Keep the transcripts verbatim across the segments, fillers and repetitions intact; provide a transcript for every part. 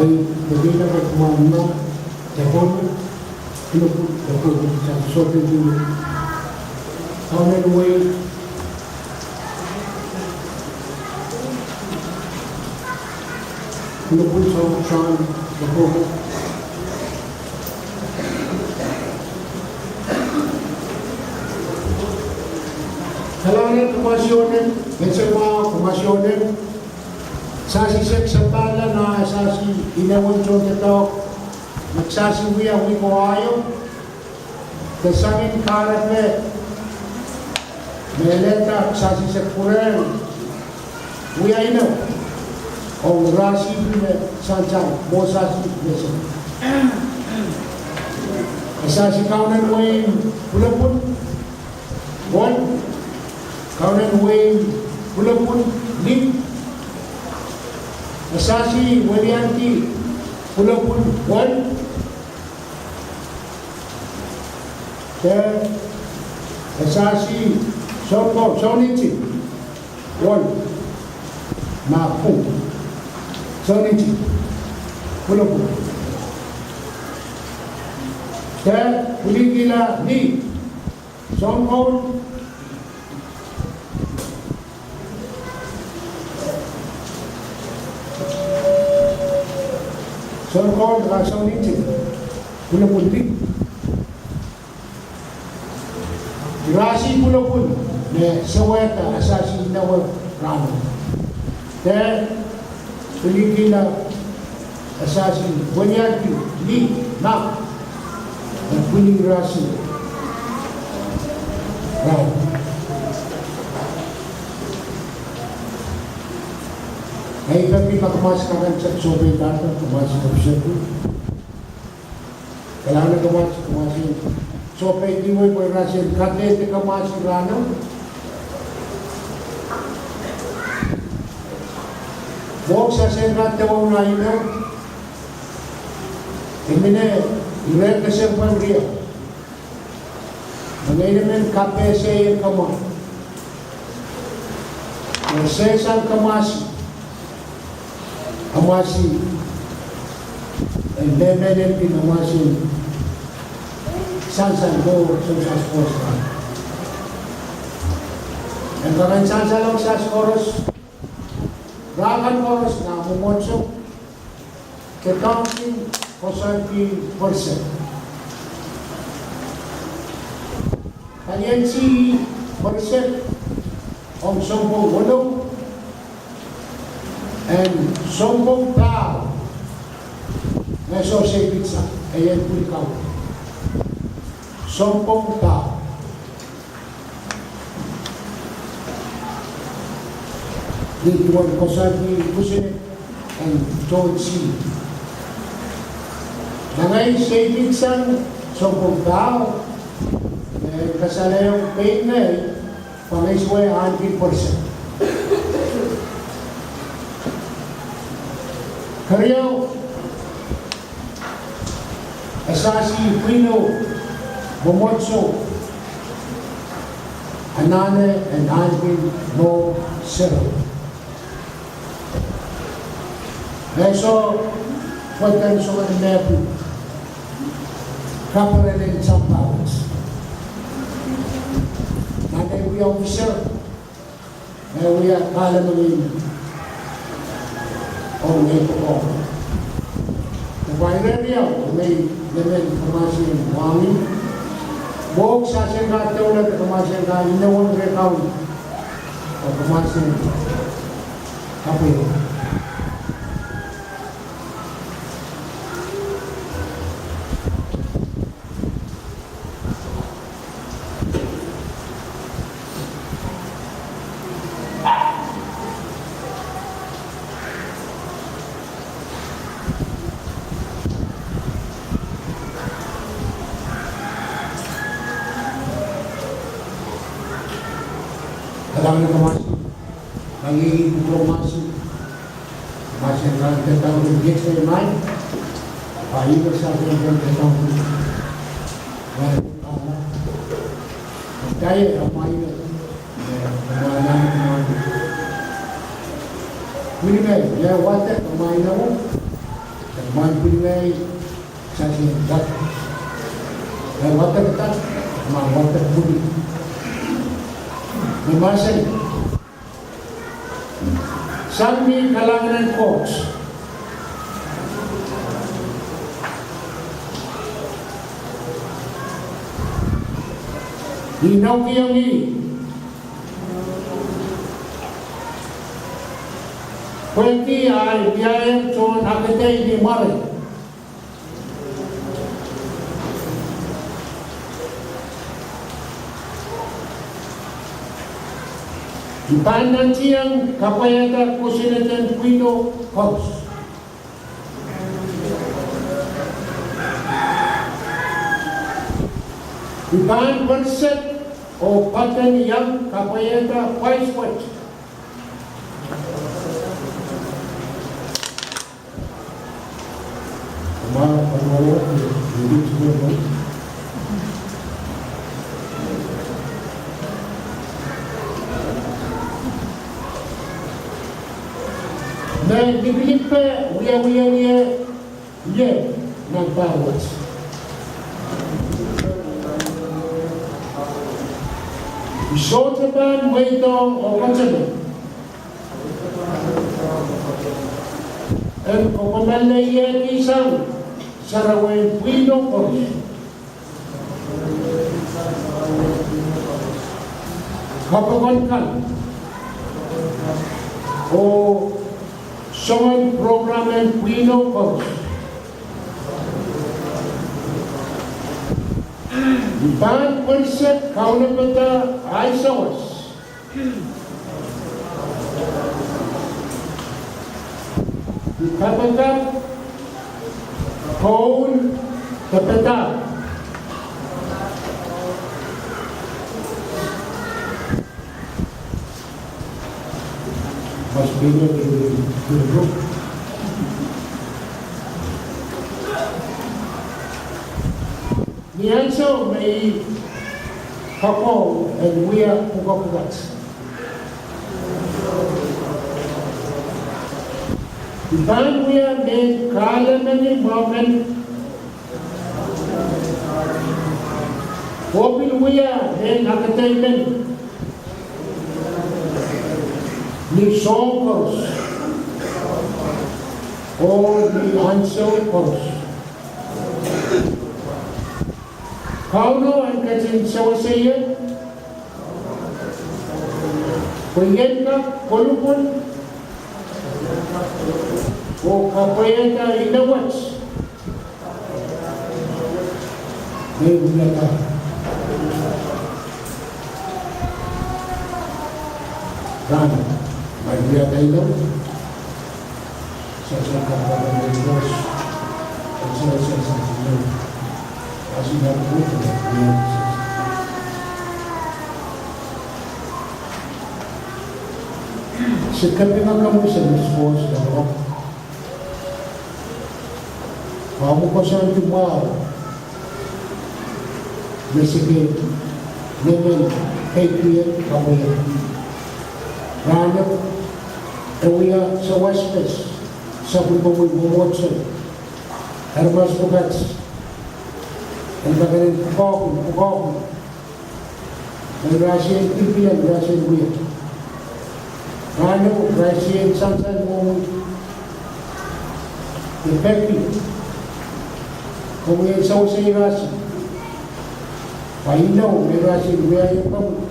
Delila Rekmama, Depona, Pwulopwul, Depona, Depona, Depona, Kaunen Wehi, Pwulopwul Sohn, Sohn, Depona. Kalahngan, kamwasionen, me se mwahu, kamwasionen. Sasi sek sapahl nan Sasi inou en tohn doadoahk, me Sasi wia wiko aio, de sangin kahrepe me lelehda Sasi sek pwurehng wia inou, ong Sasi me sansal, mwo Sasi me se. Sasi Kaunen Wehi Pwulopwul, wol, Kaunen Wehi Pwulopwul, lih. Sasi Welianki Pwulopwul, wol. De Sasi Sounkoun, Souniti, wol. Mapwung, Souniti Pwulopwul. De Pwilikihla, lih. Sounkoun, Sounkoun, ah, Souniti Pwulopwul, lih. Sasi Pwulopwul, me sewehda Sasi inou rahno. De pwilikihla Sasi Welianki, lih, mah. De pwili Sasi rahno. Ei, peki ma kamwasil kak sohpei dahda, kamwasil kapsepwu. Kalahngan, kamwasil, kamwasil sohpei diwe pwe Sasi en kadehde kamwasil rahno. Mwo Sasi en kadehde wahn inou. Imine, ire kesempwal riau. Ngehi men kapehse en kamwasil. Sehse kamwasil. Kamwasil en lemelel kin kamwasil sansal ko, sansal koaros. En kak sansal ong sansal koaros. Rahn kan koaros nan mwomwohdiso. Ke doadoahngki koasoandi pwerisek. Palian si pwerisek ong sounpwong wolo en sounpwong paho. Me soh Seipidsang, e en pwil kau. Sounpwong paho. Ni duwen koasoandi pwusin en tohn si. Nangain Seipidsang sounpwong paho, e kasalehiong pein ngehi pwe ngehi sohte ahneki pwerisek. Keriau, Sasi pwihno mwomwohdiso anahne en ahneki mwo sero. Me soh pwehden soangen mehpwuhk, kaperenen sampah wet. Nan ei wia officer, me wia kahlemengin ong ngehi pwukoa. Pwe ire riau, ngehi lemen kamwasil en mwahngih. Mwo Sasi en kadeulahte kamwasil en ka inou ong re kaun. Oh kamwasil en kapwaiada. Kalahngan en kamwasil, nangain pwukoa kamwasil. Kamwasil en kak dehr doadoahngki, iet seri mai. Pwe ih me Sasi en kak dehr doadoahngki. Wai, ala. Dahie amwail inou. Amwail inou. Wini me, ia wadek amwail inou. Mwahu pil ngehi, sang ni wadek. Ngehi wadek dak, ma wadek pwukat. Ni mahsen. Sang ni kalahngan en Koht. I inoukihong ih. Pwehki ahi wiahier tohn akedei ni mware. I pahn nantihong kapwaiada kosonned en pwihno koaros. I pahn pwensek oh patehng iang kapwaiada pwais wet. Me likilikpe wiawiong ie, ie nan pahr wet. I sohte pahn mweidohng oh koasoia. En kokommoale ie sang sarawi en pwihno koaros. Kapokon kan oh soangen program en pwihno koaros. I pahn pwensek kaunopada ahi sawas. I kapakap, koul, de padahk. Ni ansou me I kakohng en wia pwukoa pwukat, I pahn wia mehn kahlemeni mwahu men, oh pil wia mehn akedei men ni soahng koaros oh ni ansou koaros. Kauno en ketin sewese ie, pwe I en kak kolokol oh kapwaiada inou wet me I wiahda. Rahno, ma I wiahda inou, se kapinga kamwese me sipos lelok. Pwe ahmw koasoandi mwahu me sike nenen keikien kamwese. Rahno, e wia sawas pes, sapwellimomwi mwomwohdiso, aramas pwukat, en kak en pwukoahki, pwukoahki me rasien kilkilang, rasien wia. Rahno, rasien sansal mwohmwi. I peki komwi en sewese irasi, pwe inou me rasien wiahiong komwi.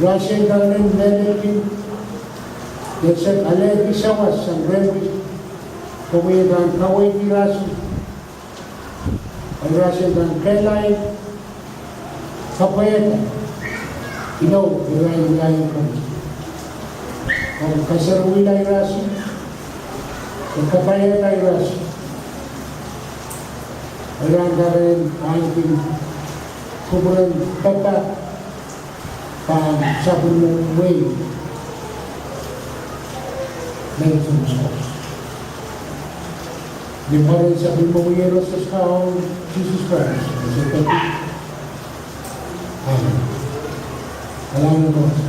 Rasien kak en mehkihla, de se alehdi sawas sang rehmwi, komwi en kak kaweid irasi. Irasi en kak kehlail, kapwaiada inou me rasien wiahiong komwi. Komw kasarawihla irasi, oh kapwaiada irasi. Irahn kak en ahneki kupwuren papah pahn sapwellimomwi wehi. Ni mwaren sapwellimomwi Iehros Kaun Sises Krais, I peki. Amen. Kalahngan en Koht.